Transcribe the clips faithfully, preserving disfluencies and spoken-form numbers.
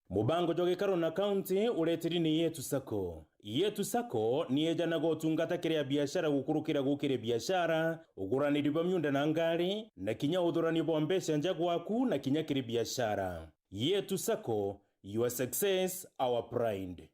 Mubango jwa gikaro na kaunti uretiri ni Yetu Sacco. Yetu Sacco ni ejanaga utungata kiri a biashara gukurukira gukiri biashara, uguraniri bwa miunda na ngari, na kinya uthurani bwa mbeca nja gwaku na kinya kiri biashara. Yetu Sacco, your success, our pride.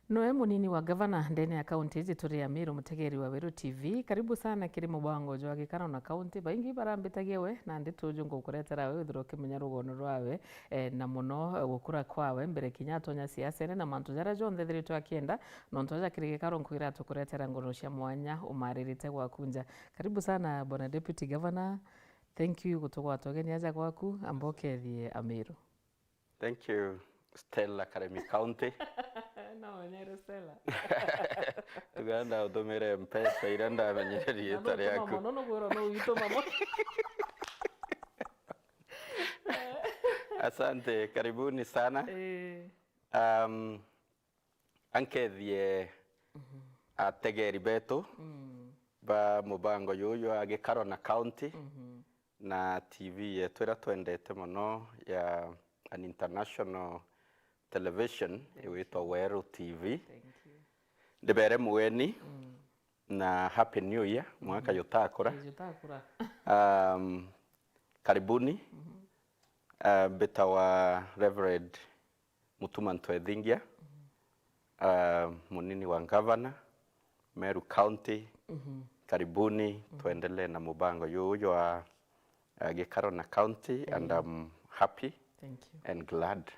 Noe munini wa gavana ndene ya kaunti iji turi ya Meru, Mutegeri wa Weru T V. Karibu sana kiri mubango jwa gikaro na kaunti. Baingi barambitagia we, na ndi tuju ngukuretera we withirwe ukimenya rugono rwawe, eh, na muno, eh, gukura kwawe mbere kinya atonya siasene na mantu jaria jonthe ethiritwe akienda. Nontu aja kiri gikaro nkwira tukuretera ngono cia mwanya umaririte gwaku nja. Karibu sana bwana Deputy Governor. Thank you gutugwata ugeni aja gwaku, amba ukethie Ameru. Thank you, Stella Karemi County. No, wenyere Stella. Tugenda utumire mpesa iria ndamenyire riita riaku. Mono, no gwirwa no wituma mono. Asante, karibuni sana. Eh. Um, ankethie ategeri betu ba mubango juju wa gikaro na county na T V yetu iria twendete mono ya an international television iwitwa Weru T V. Thank you. Ndibere mugeni na Happy New Year, mwaka jutakura. Eh, jutakura. Um, karibuni. Uh, mbitawa Reverend Mutuma Ntwethingia, uh, munini wa gavana, Meru County. Karibuni, tuendelee na mubango juju jwa, uh, gikaro na county, and I'm happy Thank you. and glad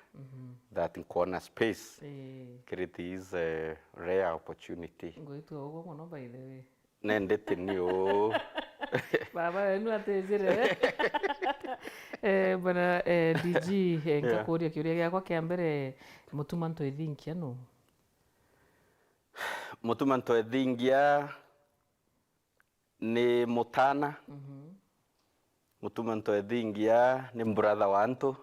that nkwona space Eh. kiri this, uh, rare opportunity. Ngwitwa uguo mono, by the way. Nendete ni uu. Baba wenu atijire. Eh, bwana, eh, D G, eh, Yeah. nkakuria kiuria giakwa kia mbere, Mutuma Ntwethingia nu? Mutuma Ntwethingia ni mutana. Mutuma Ntwethingia ni brother wa antu.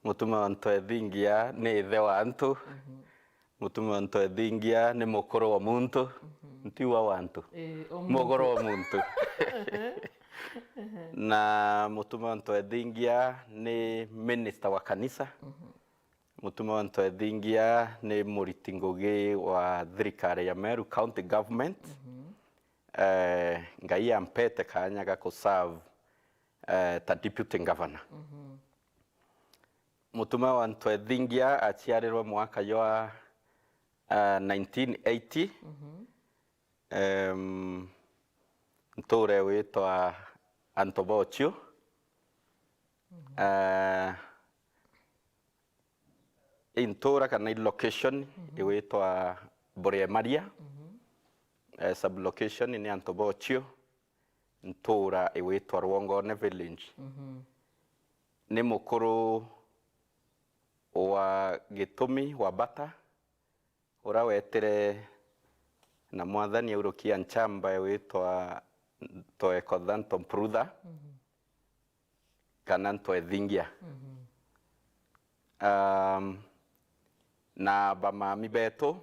Mutuma Ntwethingia ni ithe wa antu. Mutuma Ntwethingia ni mukuru wa muntu. Ntiwa wa antu. Eh, o muntu. Mukuru wa muntu. Na Mutuma Ntwethingia ni minister wa kanisa. Mutuma Ntwethingia ni muriti ngugi wa thirikari ya Meru County Government. Eh, Ngai ampete kanya ga ku serve, eh, ta deputy governor. Mutuma wa Ntwethingia aciarirwe mwaka jwa, eh, nineteen eighty. Em, nture witwa Antobochio. Eh, i ntura kana i location iwitwa Buremaria. Eh, sub location ni Antobochio, ntura iwitwa Rwongone Village. Ni mukuru wa Gitumi wa Bata, uria wetire na mwathani aurukia nchamba iwitwa Ntoekotha Ntomprutha. Kana Ntwethingia. Um, na bamami betu,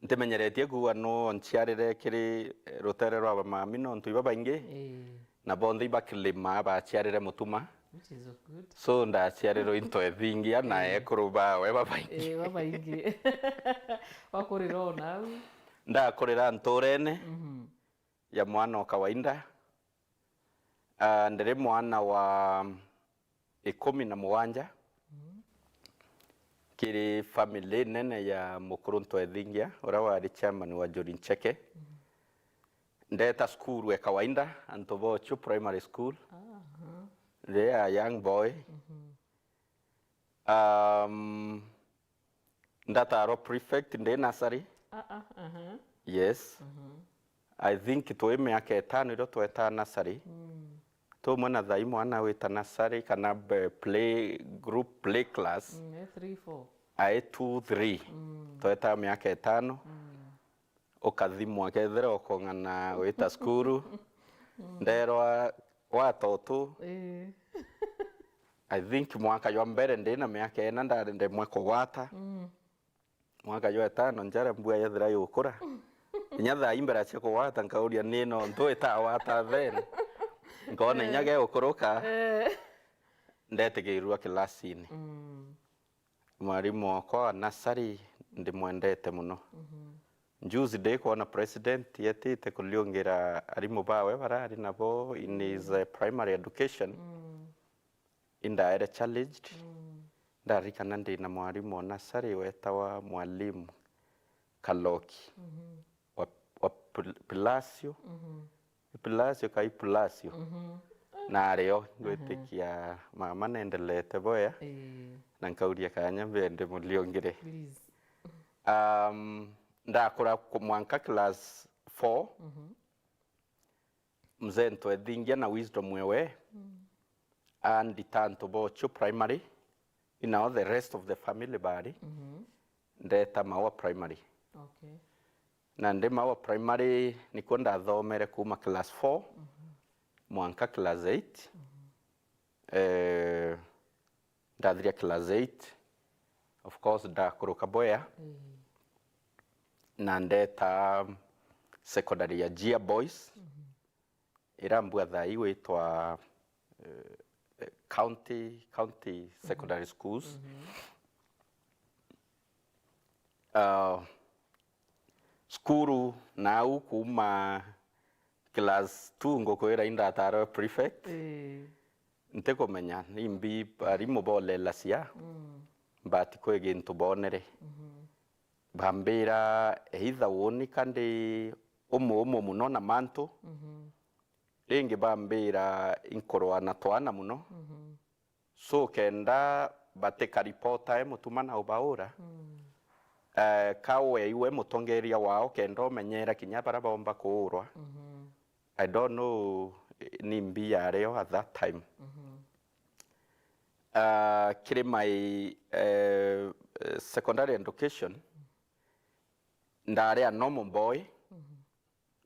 ntimenyeretie kuuga nu onciarire kiri rutere rwa bamami, nontu ibabaingi, Ii. na bonthe ibakilima baciarire Mutuma. Which is good. So, ndaciarirwe i Ntwethingia na Ii. ekuru bawe babaingi. Ii, babaingi. Wakurira o nau? Ndakurira nturene ya mwana o kawaida. Ah, ndiri mwana wa ikumi na mugwanja kiri family nene ya mukuru Ntwethingia, uria wari chairman wa Njuri Ncheke. Ndeta cukuru e kawaida, Antobochio Primary School. Aha. Ndi a young boy. Um, ndatarwa prefect ndi nursery. Ah, ah, aha. Yes. Mhm. I think twi miaka itano irio twetaa nasari. Mm. Tumwe na thai mwana wita nasari kana be-, play group, play class. Mm, eh, three, four. Ai two, three. Mm. Twetaa miaka itano. Mm. Ukathimwa kethira ukong'ana wita cukuru. Mm. Nderwa wata utu. Ii. I think mwaka jwa mbere ndi na miaka ina ndari ndemwe kugwata. Mm. Mwaka jwa itano njara mbua yethira yukura. Inya thaa imbere cia kugwata nkauria ni no ntu itagwata then. Nkona inya Eh. geukuruka. Eh. Ndetigirua kilasini. Mm. Mwarimu wakwa wa nasari ndimwendete muno. Mhm. Juzi ndi kwona president yetite kuriungira arimu bawe barari nabo in his, eh, primary education. Mm. Indaere challenged. Mm. Ndarikana ndi na mwarimu wa nasari wetawa mwalimu Kaloki. Mhm. Wa, wa Pil-, Pilasio. Mhm. Pilasio kai Pilasio. Mhm. Na ario ngwitikia mama nendelete boya. Ii. Na nkauria kanya mbende muliongire. Please. Um, ndakura ku-, mwanka class four. Mhm. Mzee ntwethingia na wisdom ewe. Mm. Andita antu bochu primary. Inao the rest of the family bari. Mhm. Ndeta Maua Primary. Okay. Na ndi Maua Primary nikuo ndathomere kuma class four, mhm, mwanka class eight. Mhm. Eh, ndathiria class eight, of course, ndakuruka Boya. Mm. Na ndeta secondary ya Jia Boys. Mhm. Ira mbua thaa ii witwa, eh, eh, county, county secondary schools. Mhm. Ah, cukuru nau kuuma class two ngukwira indatarwe prefect. Ii. Ntikumenya, nimbi arimu bolelacia, mm, but kwi gintu bonere. Mhm. Bambira either woni ka ndi umwe umwe muno na mantu, mhm, ringi bambira inkurwa na twana muno. Mhm. So kenda batika reporter e mutuma na ubaura, mm, eh, ka we iwe mutongeria wao kenda umenyera kinya bara baomba kuurwa. Mhm. I don't know, eh, ni mbi yario at that time. Mhm. Ah, kiri my, eh, eh, secondary education, ndari a normal boy. Mhm.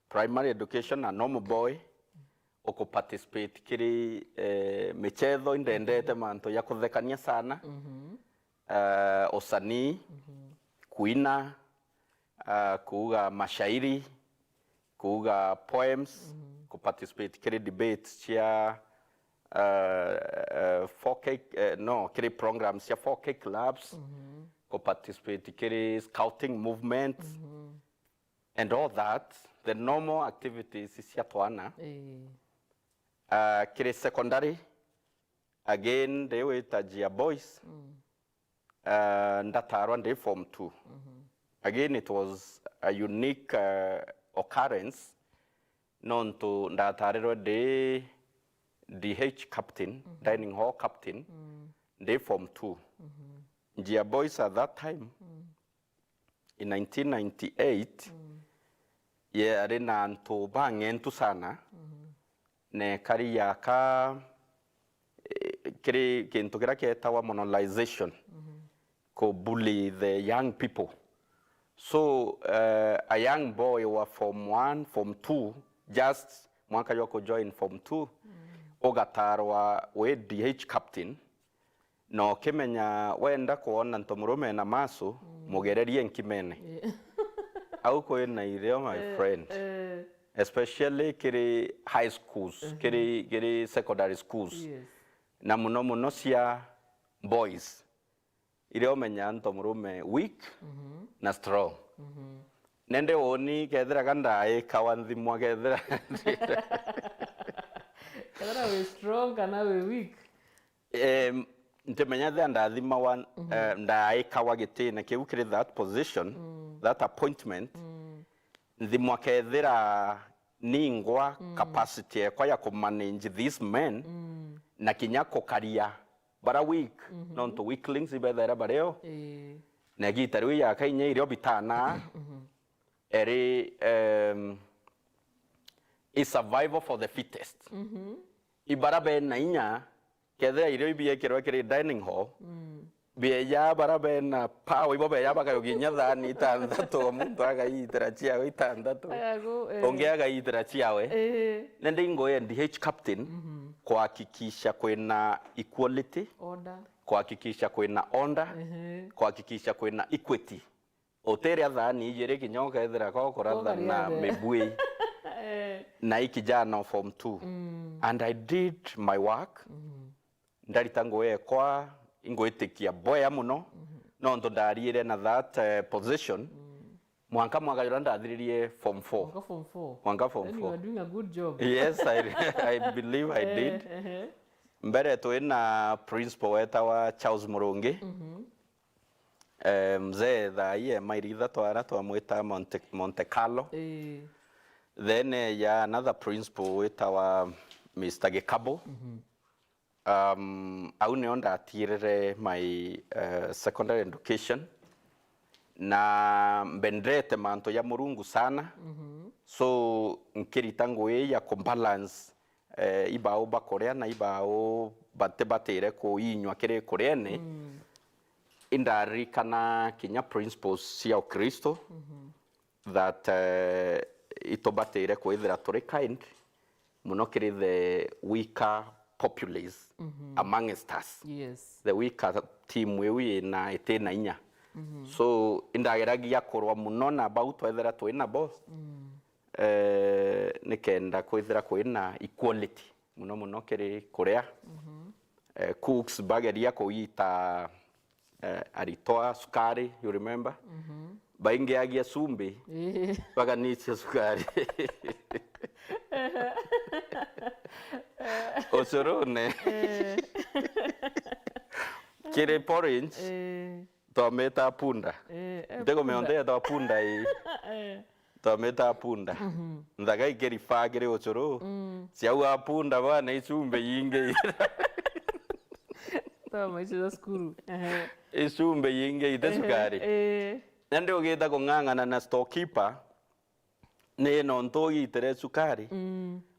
Primary education a normal boy, uku participate kiri, eh, michetho, indendete, mhm, mantu ya kuthekania sana. Mhm. Eh, usanii, mhm, kuina, ah, kuuga mashairi, kuuga poems, mhm, ku participate kiri debates cia, eh, eh, four K, eh, no, kiri programs cia four K clubs, mhm, ku participate kiri scouting movement, mhm, and all that, the normal activities cia twana. Ii. Ah, kiri secondary, again, ndi wita Jia Boys. Mm. Ah, ndatarwa ndi form two. Mhm. Again, it was a unique, ah, occurrence, nontu ndatarirwe ndi D H captain, mhm, dining hall captain, mm, ndi form two. Mhm. Jia Boys at that time, mm, in nineteen ninety-eight, mm, yari na antu bang'entu sana, mhm, na ekari yaka, eh, kiri kintu kiria kietagwa monolization, mhm, ku bully the young people. So, eh, a young boy wa form one, form two, just mwaka jwa ku join form two, mm, ugatarwa wi D H captain, na ukimenya wenda kwona ntomurume na masu, mm, mugererie nkimene. Yeah. Au kwina irio, my, eh, friend. Eh. Especially kiri high schools, mhm, kiri, kiri secondary schools. Yes. Na muno muno cia boys. Iria umenya ntomurume weak, mhm, na strong. Mhm. Nende woni kethira ga ndaikawa nthimwa kethira. Kethira wi strong kana wi weak. Em, ntimenya thia ndathimawa, mhm, eh, ndaikawa gitine kiu kiri that position, mm, that appointment. Mm. Nthimwa kethira ningwa, mm, capacity ekwa ya kumanage these men, mm, na kinya kukaria bara weak, mhm, nontu weaklings ibethaira bario. Ii. Na igita riu yaka inya irio bitana, mhm, eri, um, i survival for the fittest. Ibara bena inya, kethira irio ibiekirwe kiri dining hall, bieja bara bena power, ibo beja bakayogia inya thani itanthatu, o muntu agaitira ciawe itanthatu, Agagu-, eh. Ungi agaitira ciawe. Eh. Nende ingo ya D H captain kuhakikisha kwina equality, Order. Kuhakikisha kwina order, Ehe. Kuhakikisha kwina equity. Utiria thani ijiri kinya ukethira ko kuratha Ukaria na the- mibui. Eh. Na i kijana o form two. And I did my work. Ndarita ngugi ekwa, ingwitikia bwea muno, nontu ndariire na that, eh, position, mwanka mwaka juria ndathiririe form four. Mwaka form four. Mwanka form Then you four. Are doing a good job. Yes, I, I believe I Eh, did. Ehe. Mbere twina principal wetawa Charles Murungi. Eh, mzee thaa ii e mairi ithatu ara twamwita Monte, Monte Carlo. Ii. Then, eh, ya another principal witawa Mister Gikabu. Um, au nio ndatirire my, eh, secondary education. Na mbendete mantu ya Murungu sana. So, nkirita ngugi ya kubalance eh, ibau bakuria na ibau batibatire kuinywa kiri kuriene, indaririkana kinya principles cia Ukristo that, eh, itubatire kwithira turi kind muno kiri the weaker populace amongst us. Yes. The weaker team iu ina itina inya. So, indageragia kurwa muno na bau twethira twi nabo. Eh, nikenda kwithira kwina equality muno muno kiri kuria. Eh, cooks bageria kuita, eh, aritwa sukari, you remember? Baingiagia cumbi, Ii. Baganicia sukari. Ucurune. Eh. Kiri porridge, Eh. Twamita punda. Eh, eh, Ntego punda. Mionde yetwa punda ii. Eh. Twamita punda. Nthaga ikiribaa kiri ucuru. Ciaua punda bwana, icumbi yingi. Twa maisha za cukuru. Ehe. Icumbi yingi ite Ehe, cukari. Eh. Na ndi ugita kung'ang'ana na storekeeper. Ni nontu ugitire cukari,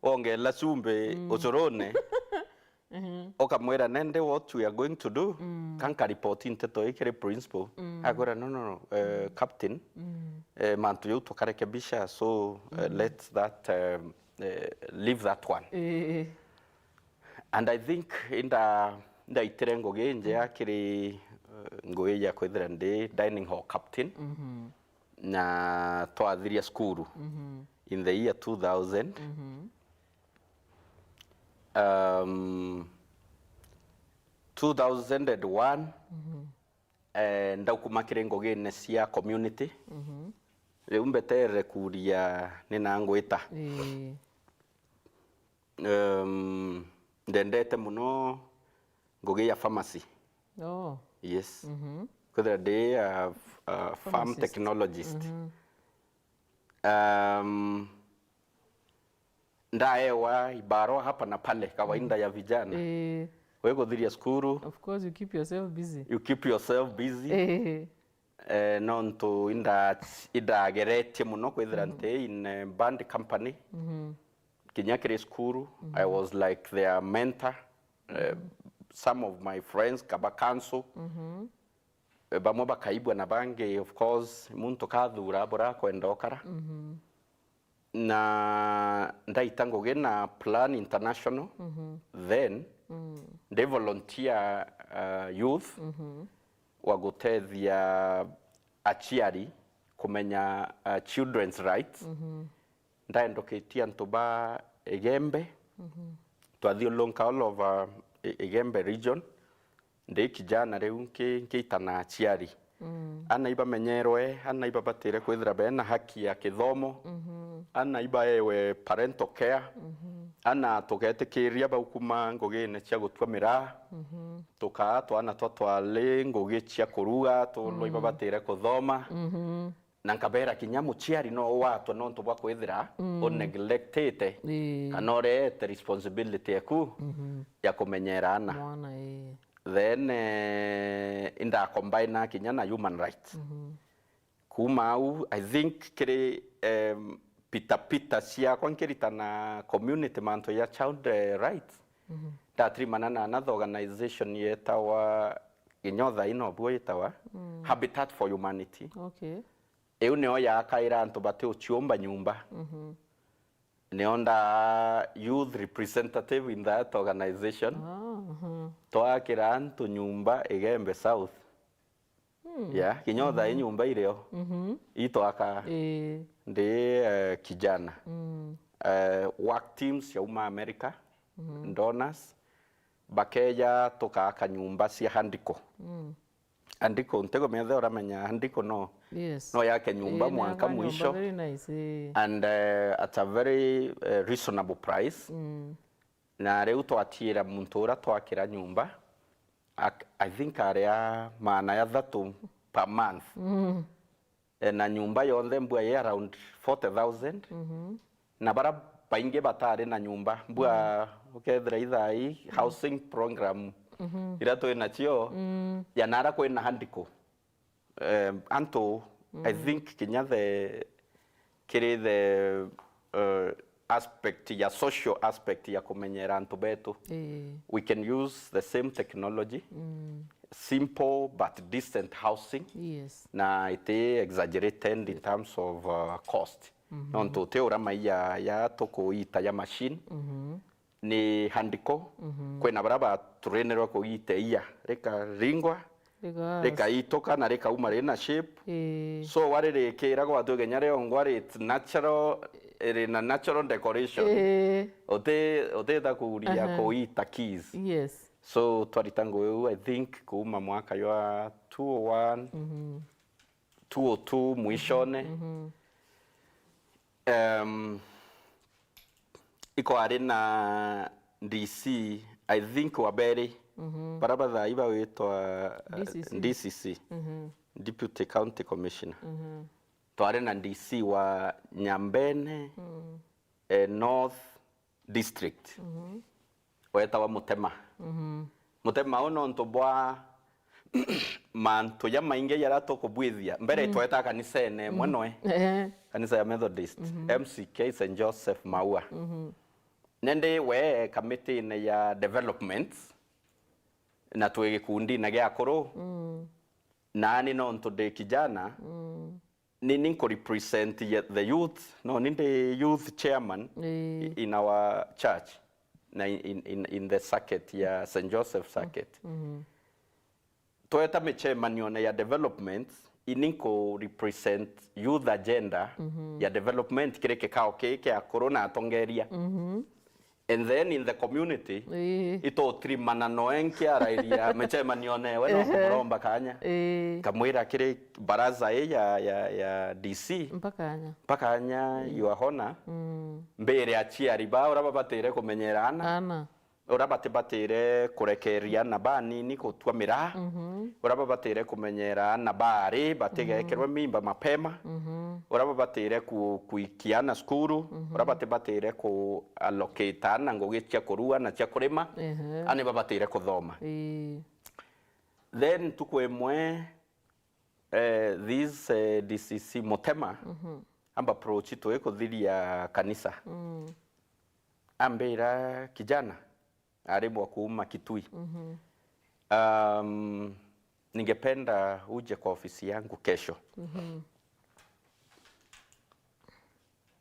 wongela cumbi ucurune, ukamwira, "Nende what we are going to do, ka nkaripoti nteto ii kiri principal." Akwira, "No, no, no, eh, captain, eh, mantu jau tukarekebisha, so, eh, let that, um, eh, leave that one." Eh. And I think inda-, ndaitire ngugi njega kiri, eh, ngugi ya kwithira ndi dining hall captain. Na twathiria cukuru in the year two thousand. Um, two thousand and one, eh, ndaukuma kiri ngugine cia community. Riu mbetere kuria ni na ngwita. Ii. Um, ndendete muno ngugi ya pharmacy. Oh. Yes. Kwithira ndi a, a farm Pharmacist. Technologist. Um, ndaewa ibarua hapa na pale, kawaida ya vijana. Eh. We guthiria cukuru. Of course, you keep yourself busy. You keep yourself busy. Eh. Eh, nontu inda-, indageretie muno kwithira nti in, eh, bad company. Kinya kiri cukuru, I was like their mentor. Eh, some of my friends kaba cancel. Eh, bamwe bakaibwa na bangi, of course, muntu kathura bura kwenda ukara. Na ndaita ngugi na Plan International, then ndi volunteer, uh, youth wa gutethia aciari kumenya, uh, children's rights. Ndaendoketie antu ba Igembe, twathiurunka all over I-, Igembe region. Ndi kijana riu nki-, nkiita na aciari. Ana ibamenyerwe, ana ibabatire kwithira bena haki ya kithomo, ana ibaewe parental care, ana tugetikiria baukuma ngugine cia gutua miraa, tukaa twana twa twari ngugi cia kuruga, tulwa ibabatire kuthoma. Na nkabera kinya muciari no watwa nontu bwa kwithira uneglectite, ii, kana urete responsibility eku ya kumenyera ana. Mwana, ii. Then, eh, indacombina kinya na human rights. Kuuma au, I think kiri, em, pita pita ciakwa nkiritana community mantu ya child, eh, rights. Mhm. Ndatirimana na another organization yetawa, kinya thaa ino buo yetawa, Mm. Habitat for Humanity. Okay. Iu nio yakaira antu bati uciumba nyumba. Mhm. Nio nda youth representative in that organization. Ah, mhm. Twakira antu nyumba Igembe South. Hmm. Yeah, kinya thaa ii nyumba irio. Mhm. Itwaka Ii. ndi, eh, kijana. Mm. Eh, work teams yauma America, Mhm. donors, bakeja tukaaka nyumba cia handiko. Mm. Andiko, ntikumenya uramenya andiko no, Yes. no yake nyumba Ii, mwanka nanga nyumba mwisho. Very nice, ii. And, eh, at a very, eh, reasonable price. Mm. Na riu twatiira muntu uria twakira nyumba, ak-, I think aria maana ya thatu per month. Mm. E, na nyumba yonthe mbua yi around forty thousand. Mhm. Na bara baingi batari na nyumba, mbua Mm. ukethira ithaa ii housing program Mhm. iria twi nacio, Mm. ya nara kwina handiko. Um, antu, I Mm. think kinya the, kiri the, uh, aspect ya social aspect ya kumenyera antu betu. Ii. We can use the same technology, Mm. simple but decent housing, Yes. na iti exaggerated in terms of, uh, cost. Mhm. Nontu uti uria maiya ya tukuita ya machine, Mhm. ni handiko. Mhm. Kwina baria baturinirwe kuite ia, rikaringwa, Rigas. rikaituka na rikauma rina shape. Ii. So waririkira gwatu kenya riongwa ri natural, iri na natural decoration. Ii. Uti, utita kuria Aha. kuita keys. Yes. So twarita ngugi iu, I think, kuuma mwaka jwa two oh one, Mhm. two oh two mwishone. Mhm. Em, ikwari na D C, I think, wa beri, Mhm. bara bathaa iba witwa, eh, D C C. D C C, Mhm. Deputy County Commissioner. Mhm. Twari na D C wa Nyambene, Mm. eh, North District. Mhm. Wetawa Mutema. Mhm. Mutema u nontu bwa mantu jamaingi jaria tukubwithia. Mbere Mm. tweta kanisene imwe Mm. noe. Ehe. Kanisa ya Methodist, Mhm. M C K Saint Joseph Maua. Mhm. Nindi we kamitine ya development, na twi gikundine gia akuru. Mm. Nani nontu ndi kijana, Mm. ni, ni nku represent ye-, the youth. No, ni ndi youth chairman Ii. in our church, na in, in, in the circuit ya Saint Joseph Circuit. Mhm. Tweta micemanione ya development, ini nku represent youth agenda Mhm. ya development kiri kikao kii kia akuru na atongeria. Mhm. And then in the community, Ii. itutirimana noe nkiarairia micemanione we no Ehe. kumuromba kanya. Ii. Kamwira kiri baraza ii ya, ya, ya D C, Mpaka anya. mpaka anya, Your Honor, Mm. mbire aciari ba uria babatire kumenyera ana, Ana. uria batibatire kurekeria ana banini gutua miraa, Mhm. uria babatire kumenyera ana baari batigekerwe Mhm. mimba mapema, Mhm. uria babatire ku-, kuikia ana cukuru, Mhm. uria batibatire ku allocate ana ngugi cia kurua na cia kurima, Ehe. ani babatire kuthoma. Ii. Then ntuku imwe, eh, this, eh, D C C Mutema, Mhm. amba approach twi kuthiria kanisa. Mm. Ambira, "Kijana," arimwa kuuma Kitui. Mhm. Um, "Ningependa uje kwa ofisi yangu kesho." Mhm.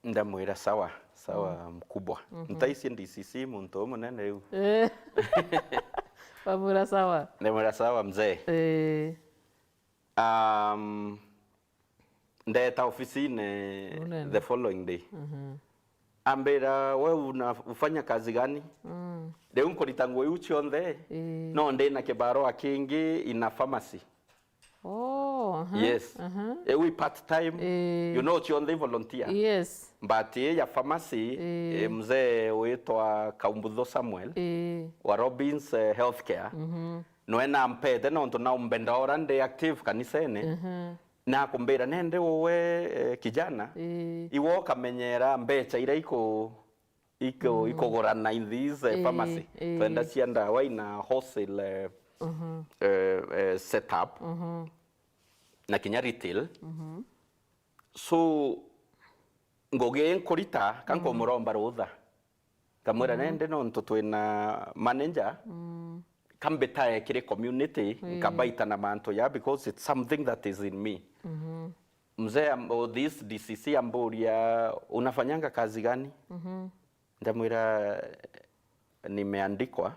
Ndamwira, "Sawa, sawa, Mm. mkubwa." Mhm. Ntaisie D C C muntu umunene riu. Eh. Wamwira, "Sawa." Ndamwira, "Sawa, mzee." Eh. Um, ndeta ofisine Munene. the following day. Mhm. Ambira, "We una-, ufanya kazi gani?" Mm. Riu nkurita nguo iu cionthe, Ii. no ndi na kibarua kingi in a pharmacy. Oh, aha, Yes. aha. Iu i part time. Ii. You know, cionthe i volunteer. Yes. But ii ya pharmacy, Ii. eh, mzee witwa Kaumbutho Samuel Ii. wa Robbins, eh, Healthcare, Mhm. nwe nampete nontu naumbenda ura ndi active kanisene. Mhm. Na akumbira, "Nende uwe, eh, kijana, Ii. iwe ukamenyera mbecha iria iku-, iku-, Mm. ikugurana in this, eh, Ii, pharmacy." ii. Twenda cia ndawa ina wholesale, eh, Mhm. eh, eh, setup. Mhm. Na kinya retail. Mhm. So, ngugi nkurita, ka nkumuromba rutha. Nkamwira, "Nende nontu twina manager, ka mbitae kiri community, nkabaita na mantu ya, because it's something that is in me." Mzee am-, or this D C C amburia, "Unafanyanga kazi gani?" Ndamwira, "Nimeandikwa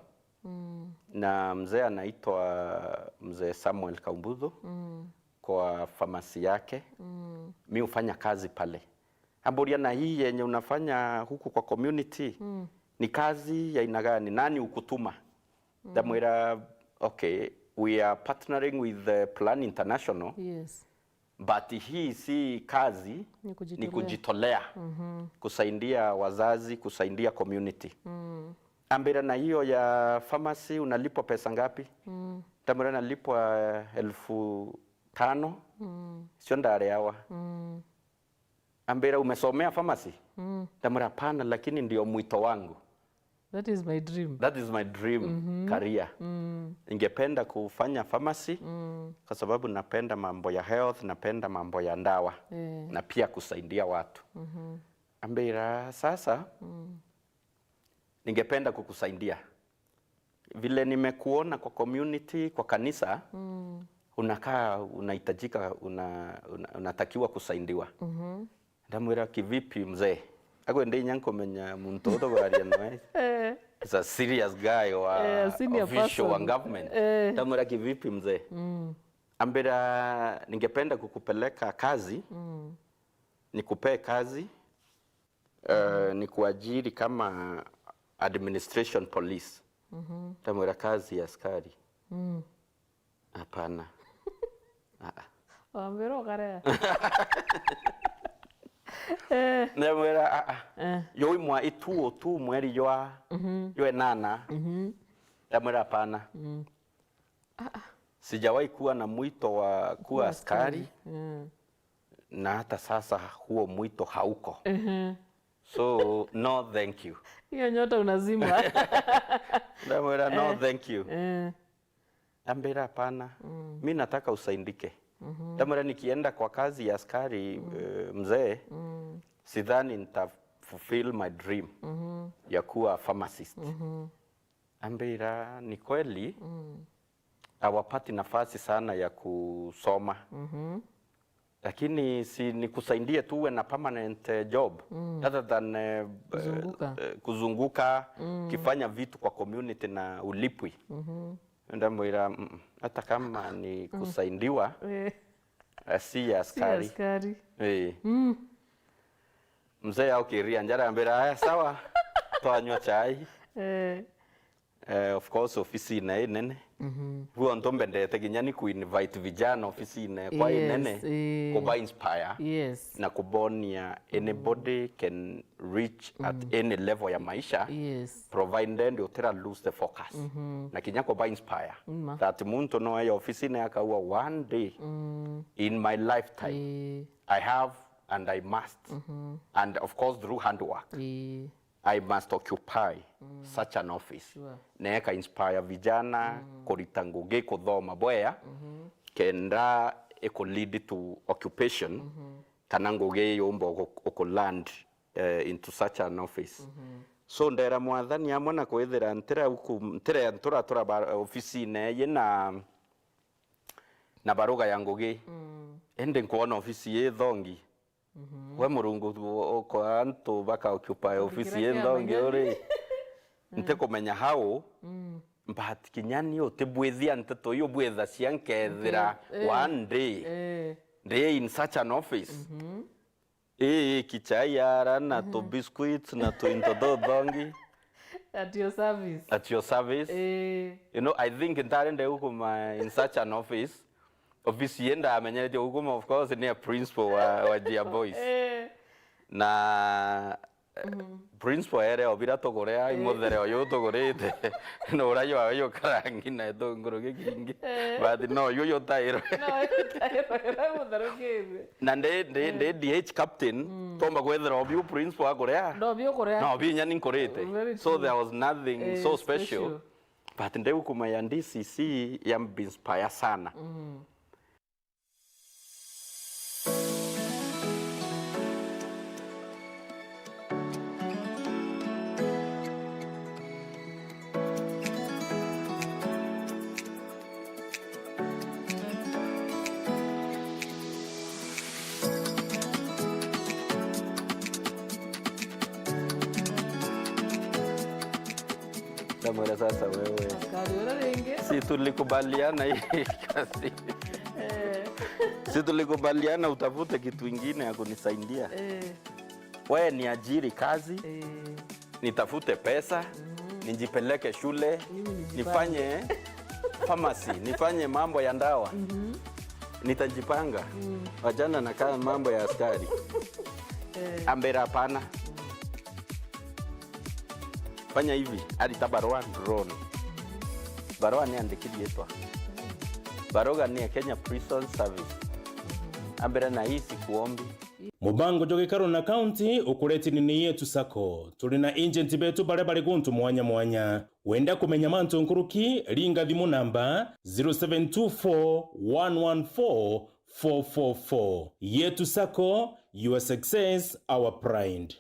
na mzee anaitwa Mzee Samuel Kaumbuthu kwa pharmacy yake. Mi hufanya kazi pale." Amburia, "Na hii yenye unafanya huku kwa community ni kazi ya aina gani? Nani ukutuma?" Ndamwira, "Okay, we are partnering with the Plan International, Yes. but hii si kazi, Ni ni kujitolea. kujitolea kusaidia wazazi, kusaidia community." Ambira, "Na hiyo ya pharmacy unalipwa pesa ngapi?" Ndamwira, "Nalipwa elfu tano." Cio ndareawa. Ambira, "Umesomea pharmacy?" Ndamwira, "Hapana, lakini ndio mwito wangu." That is my dream. That is my dream career. Ningependa kufanya pharmacy kwa sababu napenda mambo ya health, napenda mambo ya ndawa Eh. na pia kusaidia watu. Ambira, "Sasa ningependa kukusaidia. Vile nimekuona kwa community, kwa kanisa, unakaa unahitajika, una-, una-, unatakiwa kusaidiwa." Ndamwira, "Kivipi mzee?" Agwe ndi inya nkumenya muntu uyu tugwaria nawe. Eh. He's a serious guy wa Eh, senior official wa person. government. Eh. Ndamwira, "Kivipi mzee?" Ambira, "Ningependa kukupeleka kazi, nikupee kazi, eh, nikuajiri kama administration police." Ndamwira, "Kazi ya askari? Hapana." Ah, ah. Wambira ukarea. Eh. Ndamwira, "Ah, ah." Eh. Yo imwa ituo tu mweri jwa, jwa enana. Ndamwira, "Hapana." Sijawahi kuwa na mwito wa kuwa askari. Na hata sasa huo mwito hauko. So, no, thank you. Hiyo nyota unazima. Ndamwira, "No, thank you." Eh. Ambira, "Hapana, mi nataka usaidike." Ndamwira, "Nikienda kwa kazi ya askari, eh, mzee, sidhani nita fulfill my dream ya kuwa pharmacist." Ambira, "Ni kweli, hawapati nafasi sana ya kusoma. Lakini si nikusaidie tu uwe na permanent, eh, job, rather than, eh, Kuzunguka. eh, kuzunguka, ukifanya vitu kwa community na ulipwi." Ndamwira, "Mm, hata kama ni kusaidiwa, Eh, eh, si ya si askari." askari. Eh. Mzee aukiria njara, ambira, "Aya, sawa, twanywa chai." Eh. Eh, of course, ofisi ine inene. Guo ntu mbendete kinya ni ku invite vijana ofisi ine kwa Yes, inene, eh. kuba inspire Yes. na kubonia anybody can reach at any level ya maisha, Yes. provided utira lose the focus. Na kinya kuba inspire Nima. that muntu no aye ofisi ine akaua, "One day in my lifetime, Eh. I have and I must." And of course, through hard work. Eh. I must occupy such an office. Sure. Na eka inspire vijana kurita ngugi, kuthoma bwea, kenda iku lead to occupation, kana ngugi yumba uku, uku land, eh, into such an office. So, ndera Mwathani amwe na kwithira ntira uku, ntire ntura tura ba, ofisine yi na, na baruga ya ngugi. Indi nkwona ofisi yi thongi. We Murungu, u-, uko antu baka occupy ofisi kiria i ndongi kiamenya. Uri. Ntikumenya how, but kinya ni utibwithia nteto iu bwithacia nkethira Nge-, eh. one day Eh. ndi in such an office. Ii, kichai ara na tu biscuits na tu into thongi. At your service. At your service. Eh. You know, I think ntari ndegukuma in such an office. Office ye ndamenyeretie gukuma, of course, ni a principal wa, wa Jia Boys. Eh. Na, eh, principal ere obira tugurea, eh, imuthere uyu tugurite. Na uraji wawe yukarangi na itunguru gikingi. Eh. But no, uyu yutairwe. No, yutairwe, ira mutherukirwe. Na ndi, ndi, ndi D H captain, tomba kwethira obiu principal akurea. No, biu kurea. No, biu nyani nkurite. Very true. So there was nothing, eh, so special. Special. But ndegukuma ya D C C ya inspire sana. Mm. Ndamwira, "Sasa wewe, Askari uria ringi. Si tulikubaliana hii kazi, Eh, si tulikubaliana utafute kitu ingine ya kunisaidia? eh, Wewe niajiri kazi, eh. nitafute pesa, nijipeleke shule, Mimi nijipange. Nifanye pharmacy, nifanye mambo ya ndawa, nitajipanga. Wachana na kaa mambo ya askari." Eh, Ambira, "Hapana, fanya hivi, arita barua nduroni." Barua niandikithitwe, barua ni ya Kenya Prison Service. Ambira, "Na hii sikuombi." Mubango jwa gikaro na kaunti ukuretini ni Yetu Sacco. Turi na agent betu baria bari guntu mwanya mwanya. Wenda kumenya mantu nkuruki, ringa thimu namba zero seven two four one one four four four four. Yetu Sacco, your success, our pride.